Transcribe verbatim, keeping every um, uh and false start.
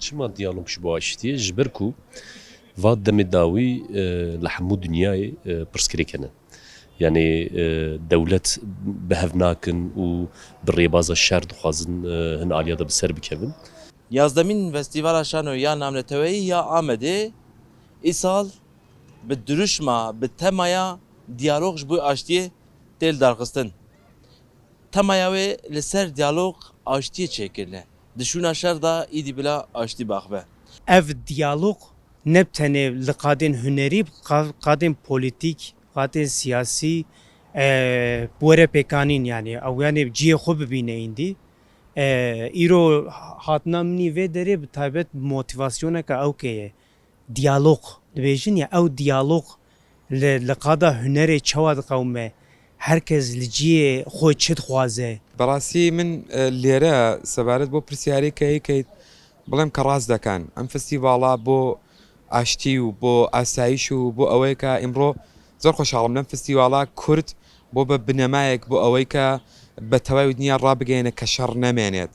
Çima diyalog ji bo aştiyê? Ji ber ku va demê dawî, e, li hemû dinyayê, e, pirsgirêk hene. Yanî, e, dewlet bi hev nakin û bi rêbaza şer dixwazin, e, hin aliya de bi ser bikevin. Yazdemîn Festîvala Şano ya Navneteweyî ya Amedê îsal bi dirûşma, bi temaya diyalog ji bo aştiyê tê lidarxistin. Temaya wê li ser diyalog aştiyê çêkirine. Di şûna şer de îdî bila aştî biaxive. Ev diyalog ne bi tenê li qadên hunerî, bi qa-, qadên polîtîk, qadên siyasî, e, bi were pêkanîn, yanî ew yanê cihê xwe bibîne îndî. E, îro hatina min î vê derê bi taybet bi motîvasyoneke ewkê ye. Diyalog dibêjin ya, ew diyalog li, li qada hunerê çawa diqewime? Her kes li cihê xwe çi dixwaze? Bi rastî min, e, lêre sebaret bo pirsiyarê keyî keyî بڵێم کە ڕاست دەکەن. ئەم فستیڤاڵە بۆ ئاشتی و بۆ ئاسایش و بۆ ئەوەیە کە ئیمڕۆ زۆر خۆشحاڵم لەم فستیڤاڵە کورد بۆ بە بنەمایەک بۆ ئەوەی کە بە تەواوی دنیا ڕابگەیەنە کە شەڕ نەمێنێت.